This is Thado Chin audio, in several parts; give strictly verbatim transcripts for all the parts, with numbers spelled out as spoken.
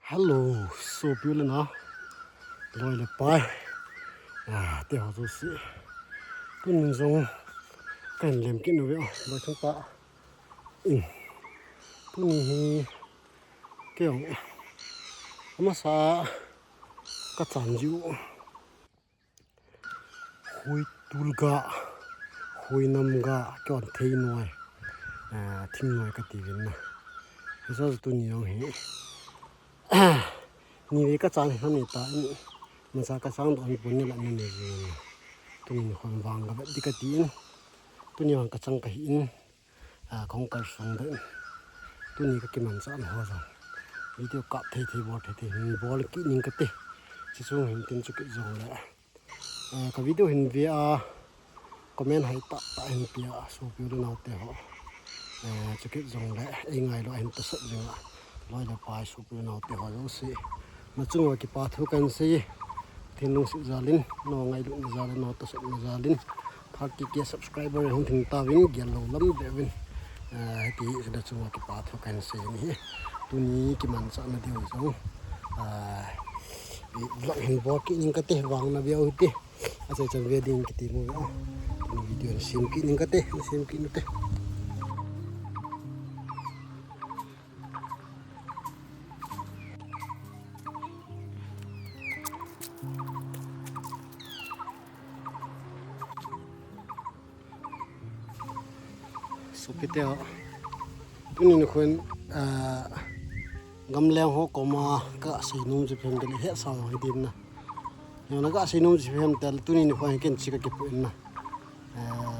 Hello, sopi u le nao, loi le pai, ah, te ho jouse. Tunin jong kahin lem kit uve, loi chung ta in. Tuni hi kei jong amasa kachan jiu. Hui tulga, hui namga, kei jong thei noi, ah, thing noi kati uvin na. Hiche chu tuni jong hi. Ni vei kachan hi ani ta in, masa kachang doh hi pon ni la ni ni jing in. Tuni khon vang kavet ding kati in. Tuni vang kachang kahi in. Ah, kahung kalsong ding. Tuni kakimanchah na ho jong video kap thei thei, bol thei thei hin bol kit ning kate. Chuche chung hin tin chukit jongle, ah, ka video hin ve a, comment hoi tah tah hin pe a, sopi u le nao te ho. Ah, chukit jongle, ei ngailou a hin tosot jing a, loi le pai sopi u le nao te ho jouse. Na chunga kipa thu kahin sei. Thinlung sih jal in, na ngailutna jal in, na tosotna jal in. Phat kiki a subscriber hung thim tauvin, gel lou lam be uvin. Ah, hiti hi na chunga kipa thu kahin sei in ahi. Tuni kimanchah na diu jong, ah, vlog hin bol kit ning kate, vang na veu hite. Achai chan ve ding kiti mo ve. Tuni video na sem kit ning kate, na sem kit nute. Sopi te ho. Tuni nikhon, ah, gamleng ho koma kasei nom chu ipi ham itile, hetsah jong hiding na. Jong na kasei nom chu ipi ham itile, tuni nikhon hi ken hiche kakipoh in na. Eh,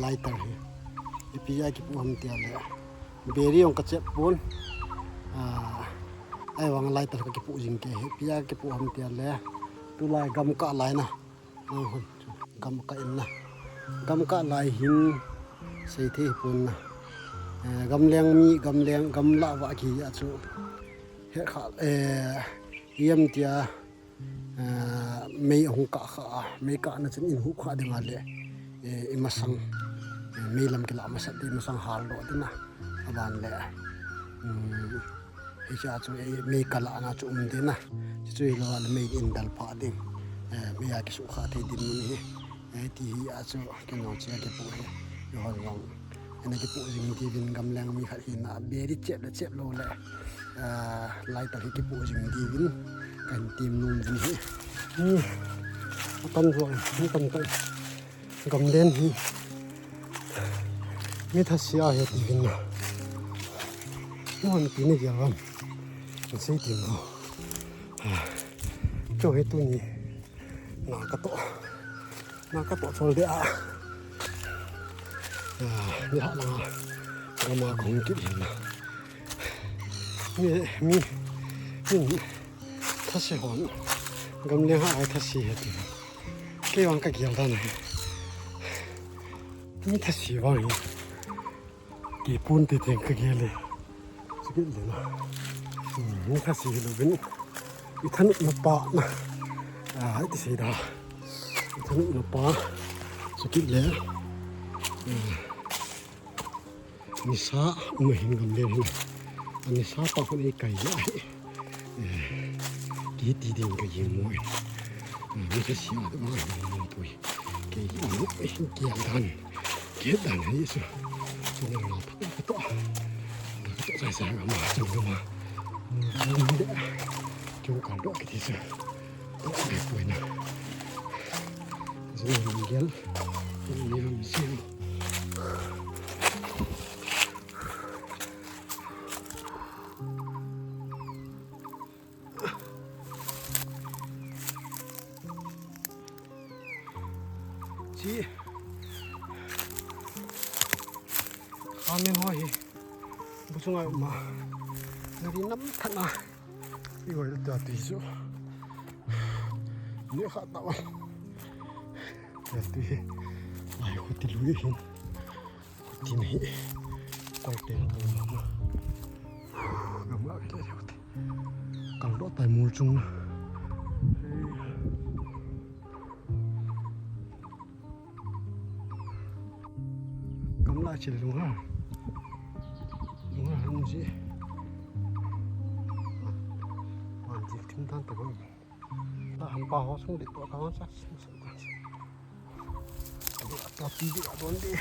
lighter hi. Ipi a kipoh ham itile, beri jong kachep pon. Ah, ahivang lighter kakipoh jing kei hi. Ipi a kipoh ham itile, tulai gam kah lai na. Ahun, gam kah in na. Gam kah lai hin seithei pon na. Eh, gamleng mi, gamleng, gamlah vah kihi a chu. Hekha, eh, ipi ham tia, eh, mei ahung kah kha, mei kahna chun in hup kha ding a le, eh, imasang, eh, mei lam kilah masat ding, imasang hal doh ding na, aban le, um, hiche a chu, eh, mei kalahna chu um ding na, chuchu hilou a le mei in dal pha ding, eh, mei a kisukha thei ding mun hi, eh, ti hi a chu, kei jong hiche a kipoh hi, eihon jong, ana kipoh jing diuvin gamleng mi khat hina, beri chep le chep lou le, ah, lighter hi kipoh jing diuvin kahin tem nom uvin ahi. Hi, atam jo, mi tamtah. Gamlen hi mi thase ahi tiuvin na. Mo han pi na gel ram. Sei tem mo. Ah, cho hi tuni. Na katoh. Na katoh chol ding a. Ah, ni ha na. Gam a kahung kit hin na. Mi, mi, mi thase hon. Gamleng a thase ahi ti. Kei vang kagel dan ahi. Mi thase vang hi. Kei pon tei teng kagel e. Chukit le na. Hmm, mi thase louvin. I thanopna pa na. Ah, iti sei da. I thanopna pa. Chukit le. Hmm. Nisa um ahin gamlen hin. Anisa pa khun eikai le ahi. Eh, kiti ding kagel mo e. Eh, mi thase a ma mo pui. Kei hi mo e, kei dan. Kei dan hi su. Su na na pa to. To sai sai ma ma chang ma. Mo de. Kei ka do kiti su. To ai pui na. Su na gel. Ni am sim. Chi. Khamen ho hi. Bu chunga um a. Nari nam than a. I hoi la ta ti su. Ni kha ta wa. Ya ti. Ai, khuti lui hin. Khuti nei. Tau te tau ma. Gam a te te. Kal doh tai mol chung na. Gamla chil lung ha. Lung ha lung ji. Than ta bang. Ta han pa ho sung di to ka sa. Adu to ti di adon di.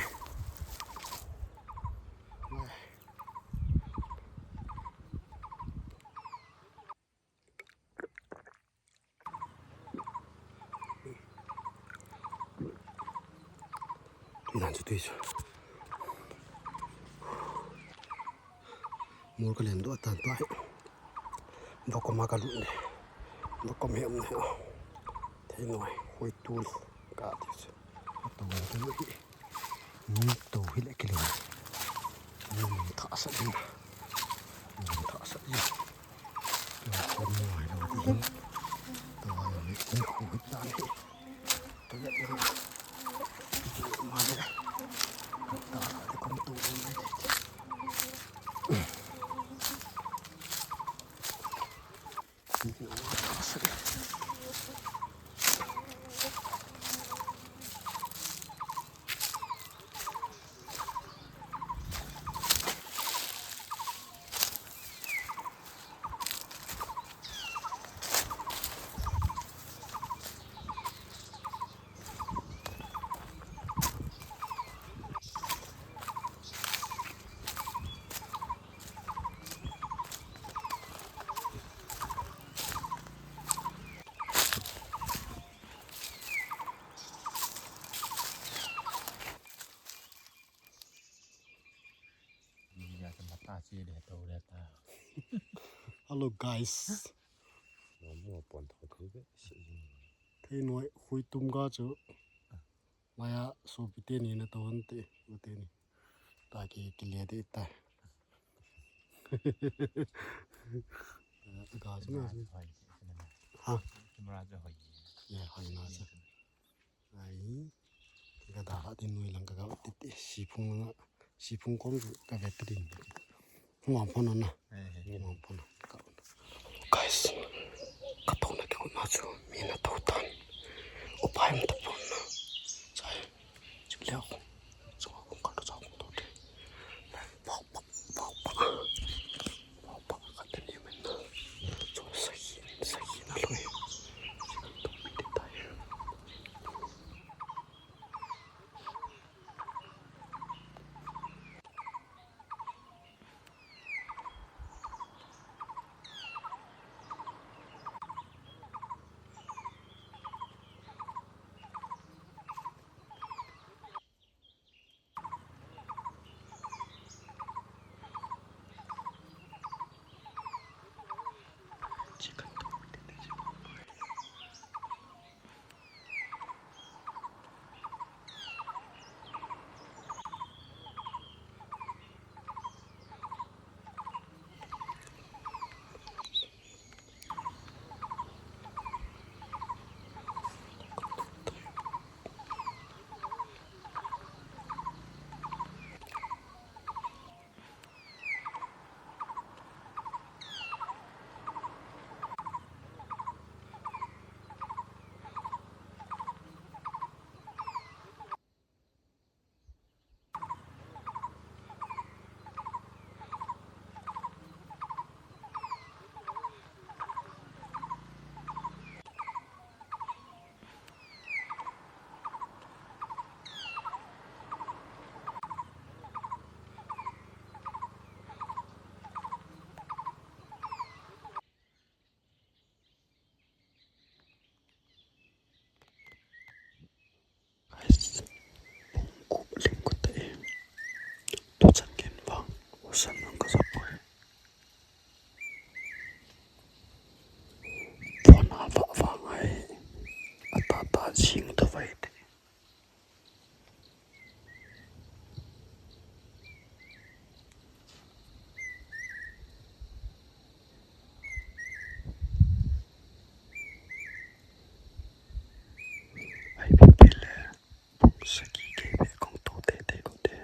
Tui dan chu tui chu. Mol ka len doh tan tua hi. Dokom a ka lut le. Dokom hi um na hi. Thei noi, hoi tul ka ti chu. Ka to ka lut hi. Ni to hi le ki le. Ni tha sa ni. Ni tha sa ni. Ni ko ni mai lo ti. To ni ko hi ta ni. Hello guys. Thei noi hui tum ga chu. Maya sopi teni na to han te, u teni. Ta ki ki le de ta. Ga chu na. Ha. Camera chu hoi. Ya, hoi na chu. Ai. Ka da ha tin noi lang ka ga ti ti si phung lang. Si phung kong ka ve ti din. Hung am phone na. Hung am phone. Guys, ka to na ke na chu mi na to tan. Upai am ta phone na. Chai. Chim leo. Chua kong ka to chua kong to te. Bak bak bak bak. Bak bak ka te ni men na. Chua sa hi sa hi na lo. Guys, pung gup leng kut ta e. Tuchan ken vang, husan nang ka sa poi. Phone a vah vang ai. Ata ta jing ta vai te. Ai, pi pi le, pung sagi kei be kong to te te ko te.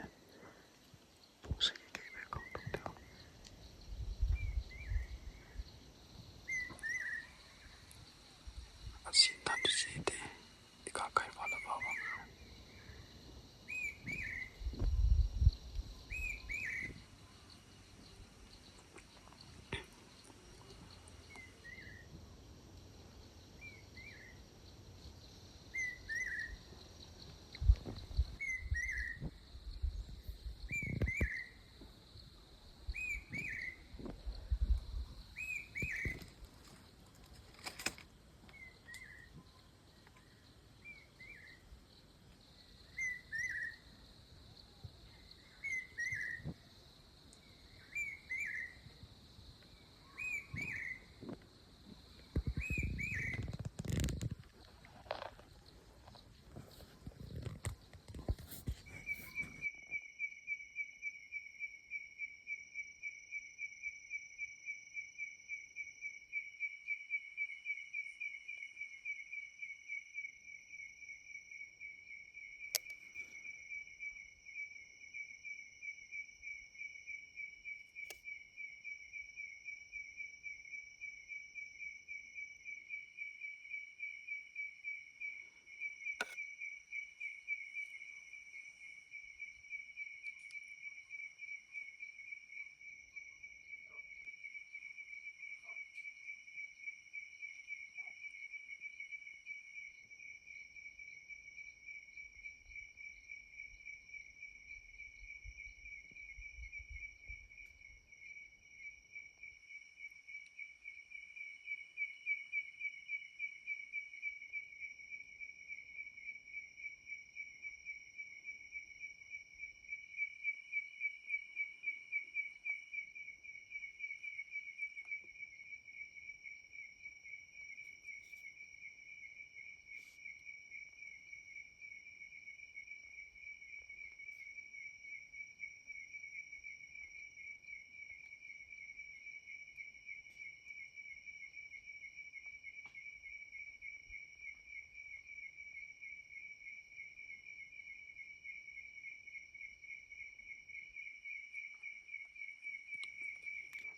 Pung sagi kei be kong to te ko. Asin tan tu si te. Ika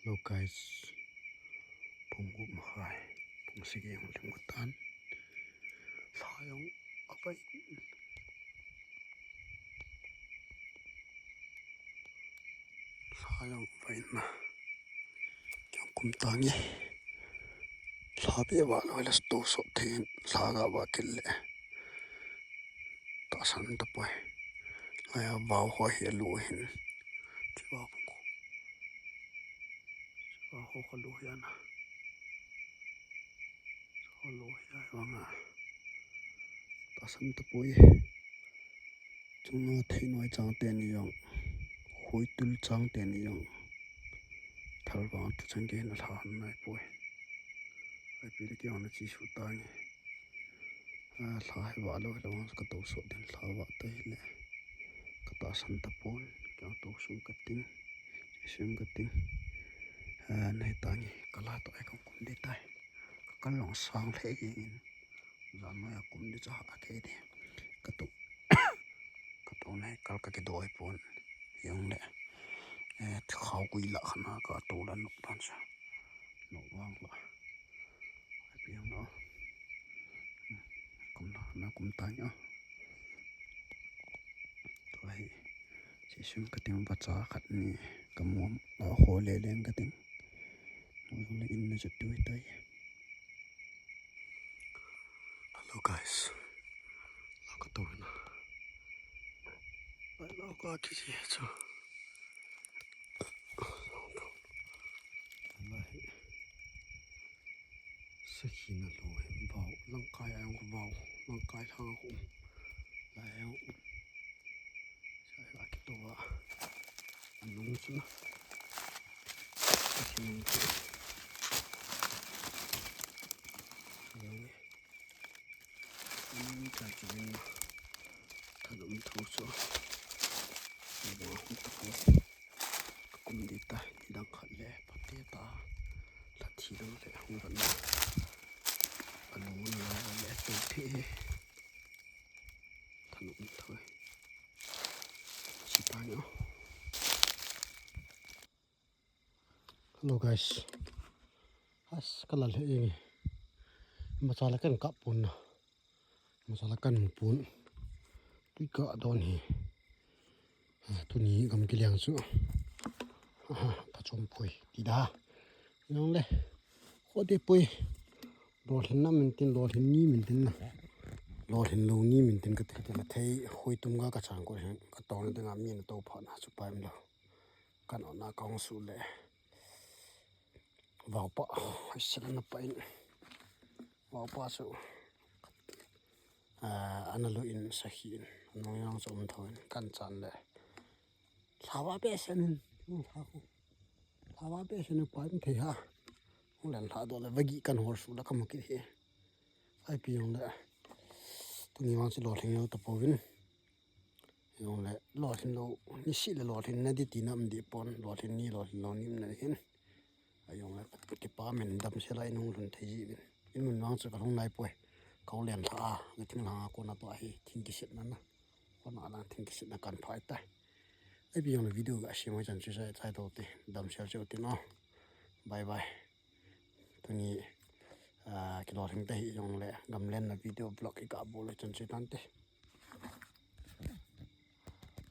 Hello guys, pung gup makhai, pung sagi hung lhing tan. Lha jong avai, lha jong avai na. Kiang kum tange. Lha be va lo la sto so the, lha ga va kil le. Tahsan tapoi. Lha ya vau ho hi lu hin. Ti vau pung ko. Ti vau ho ko lu ya na. Ho lu ya vanga. Tahsan tapoi. Chunga thei noi chang teni jong, huitul chang teni jong, thal vang tu chang ke na lha han nai poi. Ai pi le ke ana chi su tange. A, lha hi va lo, hi lo vang ka to so den lha va ta hi le. Ka tahsan tapon, ka to sum ka ting, chi sum ka ting. A, nai tange, ka la to ai ka kum di tai. Ka kal long sang le in. Jan noi a kum di cha ha ke di. Ka to Ka to nai kal ka kidoi pon. Jong le. Eh, khau kui la khana ka to la nok tan sa. Nok vang la. Ai pi jong lo. Kum la na kum ta nya. To hi. Chi sum ka ting ba cha khat ni ka mom a ho le leng ka ting. Mo jong le in na chu tu tai. Hello guys. Laka to na. Ai laka ki si chu. Lai. Sakhi na lo hem vau, langkai ang vau, langkai thang ko. Lai ang. Sai la ki to va. Anung chu na. Sakhi nung chu. Anung. Anung ka chu na. Thanum tho chu. Ni ba hum ta ko. Kum di ta, ni dang khat le, pate ta. La thi dang le, hung ran na. Anu na le, tu thi. Thanum tho. Si ta nyo. Hello guys. Has, ka la le ing. Masala kan kap pon na. Masala kan mu pon. Tui ka don hi. Ah, tuni gam kiliang chu. Ah, ta chom poi. Ti da. Jong le. Kho de poi. Lolhin na min tin, lolhin ni min tin na. Lolhin lo ni min tin ka te. Ka te la thei, hoi tum ga ka chang ko hin. Ka tong na te nga mi na to pha na chu pa im lo. Kan ona ka hung su le. Vaupa, sila na pa in. Vaupa su. Ah, ana lu in sakhi in. Nong yang su um tho in. Kan chan le. Lhava pe sen in. Lhava pe sen in pa in thei ha. Hung len lha do le vagi kan hor su la ka mu ki he. Ai pi jong le. Tuni vang si lo theng lo ta po vin. Jong le, lolhin lo, ni si le lolhin na di ti na um di pon, lolhin ni, lolhin lo ni um na hin. A jong le, kipa min damsel a in hung lhun thei ji vin. In mun vang chu ka lhung nai poi. Ka u len tha a, na thing lhang a ko na to a hi, thing kisit na na. Ko na lang thing kisit na kan phai ta. Ai pi jong le video ga si mo chan chu sai, sai to ti, damsel chu ti no. Bye bye. Tuni, ah, kilolhing te hi jong le, gamlen na video vlog i ka bol le chan chu tan te.